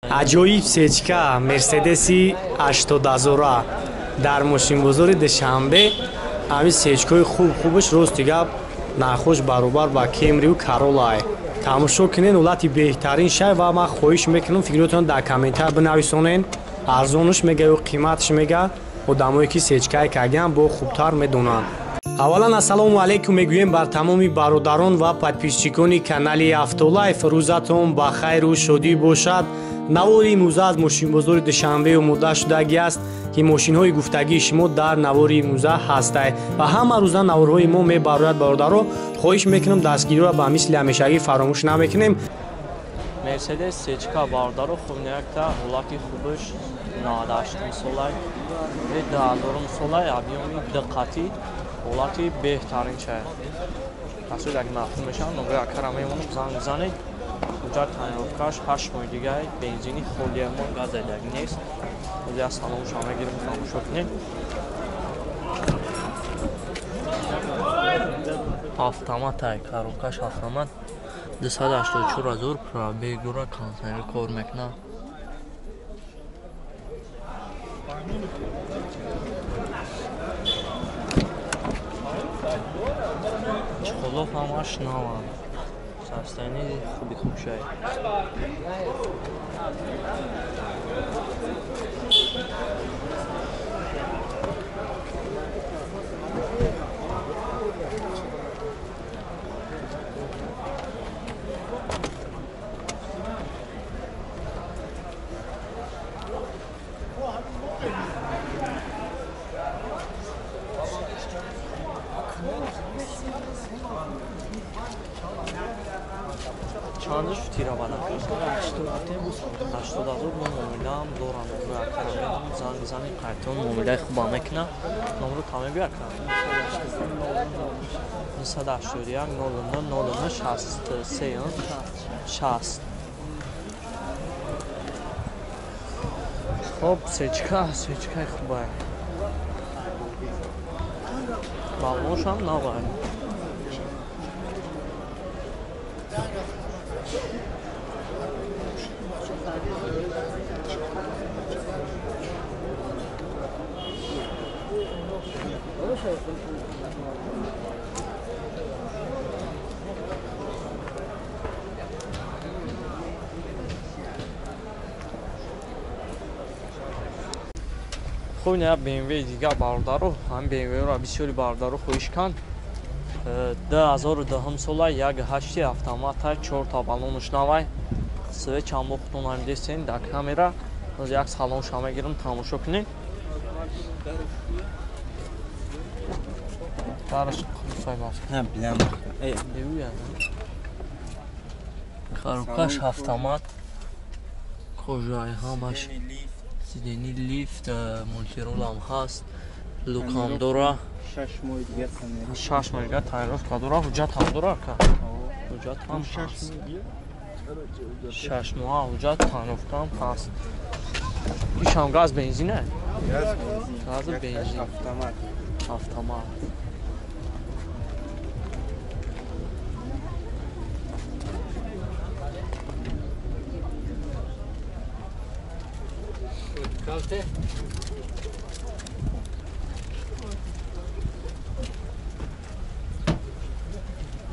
Аҷоиб сечка Мерседеси 80,000 дар мошинбозори Душанбе. Ҳамин сечкаҳои хуб хубаш рости гап нархош баробар ба Кемриу Каролай. Тамошо кунен, ҳолати беҳтарин шай ва ман хоҳиш мекунам фикротон дар комментар бинависонен. Арзонаш мега ё қиматаш мега, одамое ки сечкаи кардиан бо хубтар медонанд. Аввалан ассалому алайкум мегӯем бар тамоми бародарон ва подписчикони канали Автолайф. Рӯзатон ба хайру шодӣ бошад. Навори имрӯза аз мошинбозори Душанбе омода шудагӣ аст, ки мошинҳои гуфтагии шумо дар навори имрӯза ҳастад ва ҳама рӯза наворҳои мо мебарояд. Бародаро, хоҳиш мекунам дастгириро ба мисли ҳамешагӣ фаромӯш намекунем. Мерседес сечка бародаро хубнеякта ҳолати хубаш 98 солай, 2000 солай, объёми диққатӣ ҳолати беҳтарин шай. Расуд як маъқул мешавад, номраи акара мемонам, занг бизанед. Ҳуҷҷат тонировкаш 8 моҳи дигар, бензини холиямон газадаг нест. Ҳозир аз салоншам мегирем, тамошо кунед. Автомат ай, коробкаш автомат. 284,000 пробегура кондиционер кор мекунад. Чехолов ҳамаш наванд. Состояние хуби хуб шай. Чандаш тирабада? 80,000 мо муомилаам дорам. Занг бизанед, қайтон муомилаи хуба мекуна. Номро та мегӯй ака? 981 09 09 63 60. Хоб, сечка, сечкаи хубай. Балоншам навай. Хуб, ина BMW дигар бародаро, ҳамин BMW-ро бисёри бародаро хоҳиш канд. 2010 сола 1.8 автомата, 4 та балонуш навай. Све чанд хутон ҳам дестен дар камера. Ҳозир як салонша мегирам, тамошо кунед. Дараш қулфай маф. На, билам. Девуя. Коробкаш автомат. Кожаи ҳамаш. Сидени лифт, мультиролам ҳаст, лукам дора. 6 моҳи дигар тонировка. 6 моҳи дигар тонировка дора, ҳуҷҷат ҳам дора ака? Ҳуҷҷат ҳам ҳаст. 6 моҳа ҳуҷҷат тонировка ҳам ҳаст. Ишам газ бензин е? Газ бензин. Газ бензин. Автомат. Автомат. Kalte.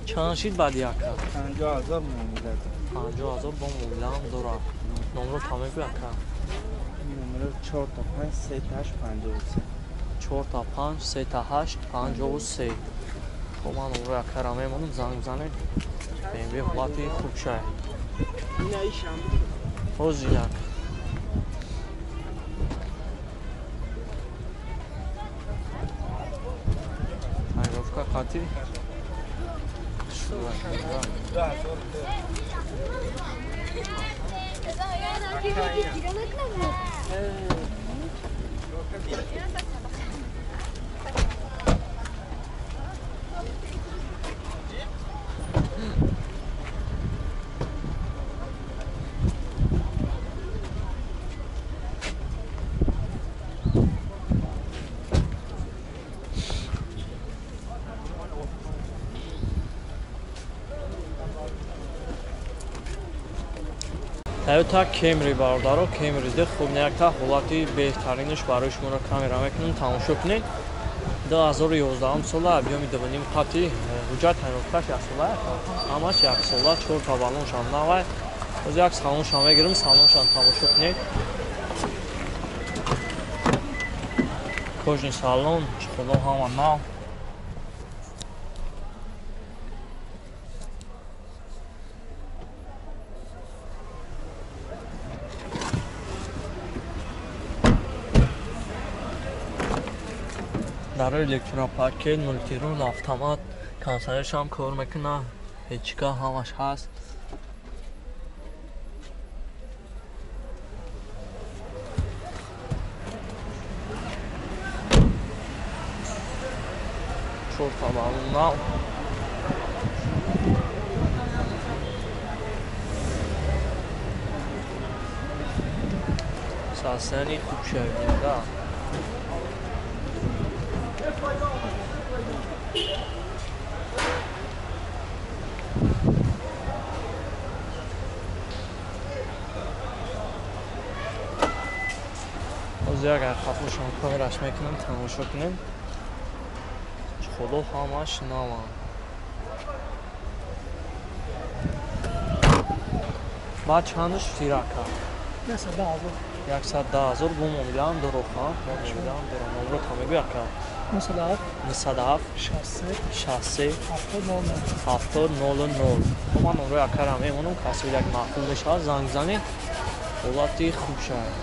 Чанд шид баъди ака? 50,000 муомила. 50,000 бо муомилаам дорад. Номро та мегӯй ака? Номро 4 та 5 3 та 8 53. 4 та 5 3 та 8 53. Хоб, ман номрои акара мемонам, занг бизанед. BMW ҳолати хуб шай. Ҳозир як. Тонировка қатӣ. Toyota Camry бародаро, Camry д хуб якта ҳолати беҳтаринаш барои шуморо камера мекунем, тамошо кунед. 2011 сола, объёми 2.5 қати, ҳуҷҷат тайёркаш як сола, ҳамаш як сола, 4 та баллоншам навай. Боз як салоншам мегирем, салоншам тамошо кунед. Кожни салон, чехоло ҳама нав. Дарои электропакет, мултирул, автомат, консершам кор мекуна, ҳечка ҳамаш ҳаст. Чорта баллон нав. Сасани хуб шавида. Ҳозир агар хафошам камераш мекунам, тамошо кунем. Худо ҳамаш наванд. Баъд чандаш фирака? 110,000. 110,000 бо муомилаам дороха, муомилаам дора. Номро мегӯй ака? 907 907 63 63 70 70 00. Хоб, ман номрои акарам мемонам, касе як маъқул мешавад, занг занед. Ҳолати хуб шавад.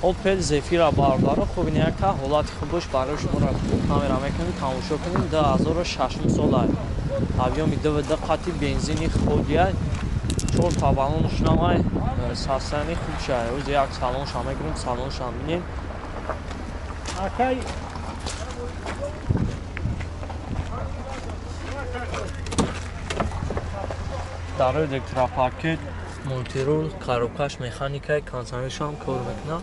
Opel Zafira бародаро, хуб ин якта ҳолати хубаш барои шуморо камера мекунем, тамошо кунем. 2006 сола, объёми 2.2 қати, бензини ходия, 4 та баллонш навай, сасани хуб шай. Оз як салонша мекунем, салонша бинем. Акай дарои электропакет, мултирул, коробкаш механикай, консервашам кор мекунад.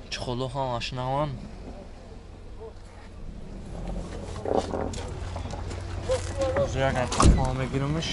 Чехоло ҳамаш наванд. Ҳозир як қафо мегиримш.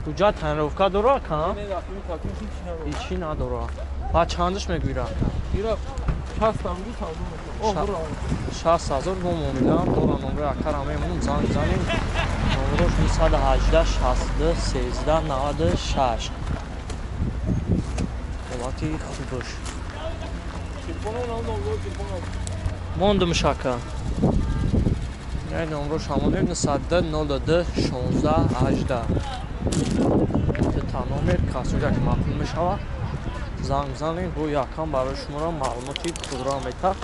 Ҳуҷҷат тайёровка дора ака? Ҳечи надора. Баъд чандаш мегӯй рака? 60,000 бо муомилаам дора. Номрои акарам мемонам, занг занем. Номрош 918 62 13 96. Ҳолати хубаш. Мондумш ака. Номрош ҳамон 902 02 16 18. Та номер касоҷа ки маъқул мешавад, занг занед, бо якам барои шуморо маълумоти пурра метаҳад.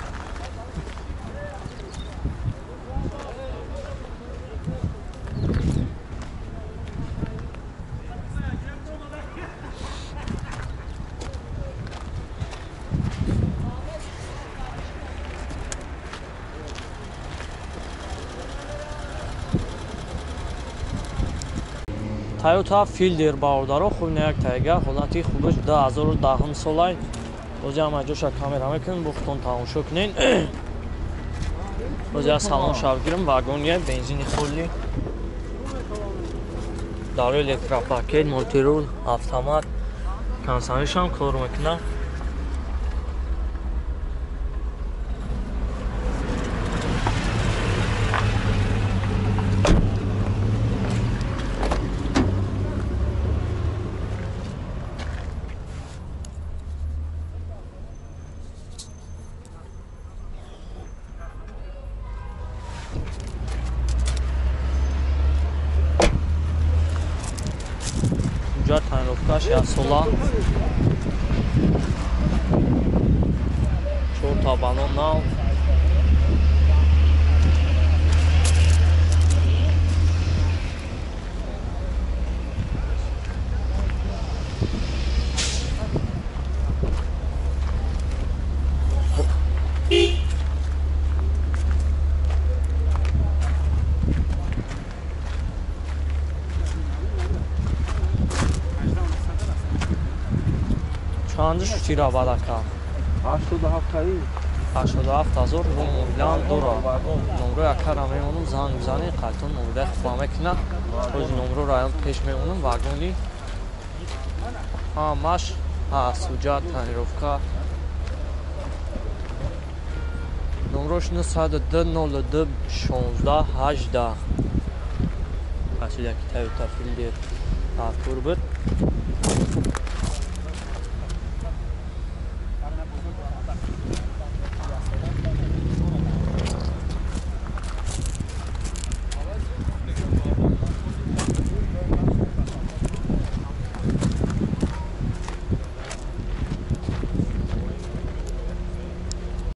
Toyota Fielder бародаро, хуб не як тайга, ҳолати хубаш 2010 солай. Бози ҳама ҷоша камера мекунем, бухтон тамошо кунед. Бози аз салон шав гирем, вагония, бензини холи. Дарои электропакет, мултирул, автомат, консервашам кор мекунад. Страховкаш яксола. Чорта балон нав. Чанд шутира бадака? 87. 87 ҳазор рум мобилан дора. Номро якара мемонум, занг бизанед, қайтон мобилаи хуба мекунад. Ҳози номро раён пеш мемонум, вагони ҳамаш ҳаст, суҷа, тонировка. Номрош 902 02 16 18. Асида ки Toyota Fielder Артур буд.